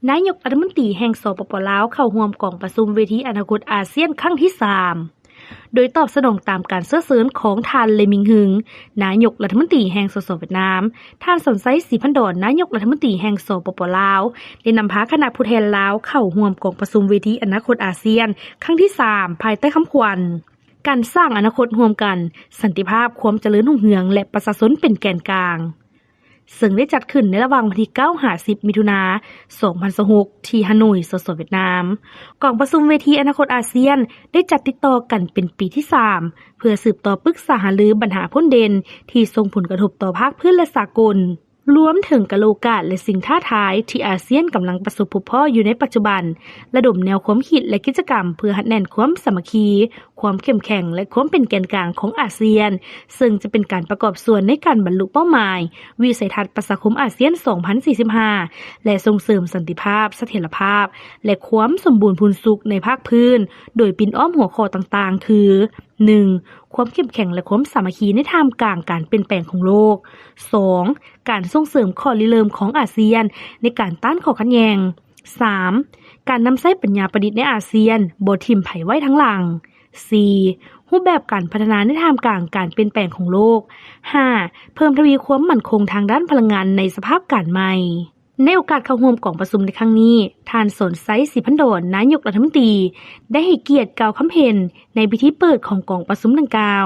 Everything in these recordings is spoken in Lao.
ນາຍົກລັດຖະມົນຕີແຫ່ງ ສປປ ລາວ ເຂົ້າຮ່ວມກອງປະຊຸມເວທີອະນາຄົດອາຊຽນຄັ້ງທີສາມ ໂດຍຕອບສະໜອງຕາມການເຊື້ອເຊີນຂອງທ່ານ ເລມິງ ຮຶງ ນາຍົກລັດຖະມົນຕີແຫ່ງ ສສ ຫວຽດນາມ, ທ່ານ ສອນໄຊ ສີພັນດອນ ນາຍົກລັດຖະມົນຕີແຫ່ງ ສປປ ລາວ ໄດ້ນຳພາຄະນະຜູ້ແທນລາວເຂົ້າຮ່ວມກອງປະຊຸມເວທີອະນາຄົດອາຊຽນຄັ້ງທີສາມ ພາຍໃຕ້ຄຳຂວັນ ການສ້າງອະນາຄົດຮ່ວມກັນ, ສັນຕິພາບ, ຄວາມຈະເລີນຮຸ່ງເຮືອງ ແລະ ປະຊາຊົນເປັນແກນກາງ ເຊິ່ງໄດ້ຈັດຂຶ້ນໃນລະຫວ່າງວັນທີເກົ້າ ຫາ ສິບ ມິຖຸນາ ສອງພັນຊາວຫົກ ທີ່ຮາໂນຍ ສສ ຫວຽດນາມ. ກອງປະຊຸມເວທີອະນາຄົດອາຊຽນໄດ້ຈັດຕິດຕໍ່ກັນເປັນປີທີສາມ ເພື່ອສືບຕໍ່ປຶກສາຫາລືບັນຫາພົ້ນເດັ່ນທີ່ສົ່ງຜົນກະທົບຕໍ່ພາກພື້ນ ແລະ ສາກົນ, ລວມເຖິງການໂລກາດ ແລະ ສິ່ງທ້າທາຍທີ່ອາຊຽນກຳລັງປະສົບພົບພໍ້ຢູ່ໃນປັດຈຸບັນ, ລະດົມແນວຄວາມຄິດ ແລະ ກິດຈະກຳເພື່ອຮັດແໜ້ນຄວາມສາມັກຄີ, ຄວາມເຂັ້ມແຂງ ແລະ ຄວາມເປັນແກນກາງຂອງອາຊຽນ, ເຊິ່ງຈະເປັນການປະກອບສ່ວນໃນການບັນລຸເປົ້າໝາຍວິໄສທັດປະຊາຄົມອາຊຽນສອງພັນສີ່ສິບຫ້າ ແລະ ສົ່ງເສີມສັນຕິພາບ, ສະຖຽນລະພາບ ແລະ ຄວາມສົມບູນພູນສຸກໃນພາກພື້ນ, ໂດຍປິ່ນອ້ອມຫົວຂໍ້ຕ່າງໆ ຄື ໜຶ່ງ ຄວາມເຂັ້ມແຂງ ແລະ ຄວາມສາມັກຄີໃນທ່າມກາງການປ່ຽນແປງຂອງໂລກ, ສອງ ການສົ່ງເສີມຂໍ້ລິເລີ່ມຂອງອາຊຽນໃນການຕ້ານຂໍ້ຂັດແຍ່ງ, ສາມ ການນຳໃຊ້ປັນຍາປະດິດໃນອາຊຽນ ບໍ່ຖິ້ມໃຜໄວ້ທາງຫຼັງ, ສີ່ ຮູບແບບການພັດທະນາໃນທ່າມກາງການປ່ຽນແປງຂອງໂລກ, ຫ້າ ເພີ່ມທະວີຄວາມໝັ້ນຄົງທາງດ້ານພະລັງງານໃນສະພາບການໃໝ່. ໃນໂອກາດເຂົ້າຮ່ວມກອງປະຊຸມໃນຄັ້ງນີ້, ທ່ານ ສອນໄຊ ສີພັນດອນ ນາຍົກລັດຖະມົນຕີ ໄດ້ໃຫ້ກຽດກ່າວຄຳເຫັນໃນພິທີເປີດຂອງກອງປະຊຸມດັ່ງກ່າວ,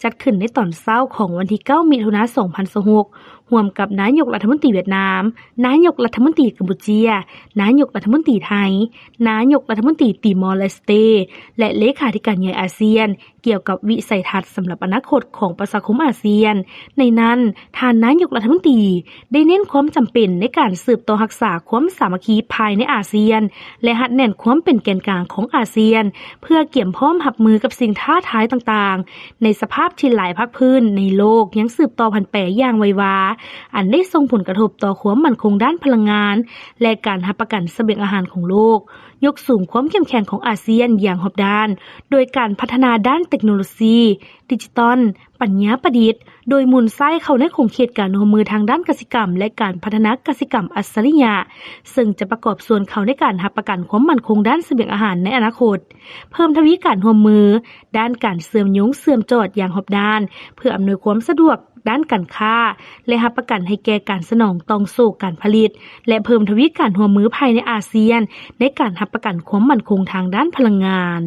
ຈັດຂຶ້ນໃນຕອນເຊົ້າຂອງວັນທີເກົ້າ ມິຖຸນາ ສອງພັນຊາວຫົກ ຮ່ວມກັບນາຍົກລັດຖະມົນຕີຫວຽດນາມ, ນາຍົກລັດຖະມົນຕີກຳປູເຈຍ, ນາຍົກລັດຖະມົນຕີໄທ, ນາຍົກລັດຖະມົນຕີຕີມໍ ແລະ ສະເຕ ແລະ ເລຂາທິການໃຫຍ່ອາຊຽນ ກ່ຽວກັບວິໄສທັດສຳລັບອະນາຄົດຂອງປະຊາຄົມອາຊຽນ. ໃນນັ້ນ, ທ່ານນາຍົກລັດຖະມົນຕີໄດ້ເນັ້ນຄວາມຈຳເປັນໃນການສືບຕໍ່ຮັກສາຄວາມສາມັກຄີພາຍໃນອາຊຽນ ແລະ ຮັດແໜ້ນຄວາມເປັນແກນກາງຂອງອາຊຽນ ເພື່ອກຽມພ້ອມຮັບມືກັບສິ່ງທ້າທາຍຕ່າງໆ ໃນສະພາບທີ່ຫຼາຍພາກພື້ນໃນໂລກຍັງສືບຕໍ່ຜັນແປຢ່າງໄວວາ, ອັນໄດ້ສົ່ງຜົນກະທົບຕໍ່ຄວາມໝັ້ນຄົງດ້ານພະລັງງານ ແລະ ການຮັບປະກັນສະບຽງອາຫານຂອງໂລກ, ຍົກສູງຄວາມເຂັ້ມແຂງຂອງອາຊຽນຢ່າງຮອບດ້ານ ໂດຍການພັດທະນາດ້ານເຕັກໂນໂລຊີ, ດິຈິຕອນ, ປັນຍາປະດິດ, ໂດຍໝູນໃຊ້ເຂົ້າໃນຂົງເຂດການຮ່ວມມືທາງດ້ານກະສິກຳ ແລະ ການພັດທະນາກະສິກຳອັດສະລິຍະ, ເຊິ່ງຈະປະກອບສ່ວນເຂົ້າໃນການຮັບປະກັນຄວາມໝັ້ນຄົງດ້ານສະບຽງອາຫານໃນອະນາຄົດ, ເພີ່ມທະວີການຮ່ວມມືດ້ານການເຊື່ອມໂຍງເຊື່ອມຈອດຢ່າງຮອບດ້ານ ເພື່ອອຳນວຍຄວາມສະດວກດ້ານການຄ້າ ແລະ ຮັບປະກັນໃຫ້ແກ່ການສະໜອງຕ່ອງໂສ້ການຜະລິດ ແລະ ເພີ່ມທະວີການຮ່ວມມືພາຍໃນອາຊຽນ ໃນການຮັບປະກັນຄວາມໝັ້ນຄົງທາງດ້ານພະລັງງານ.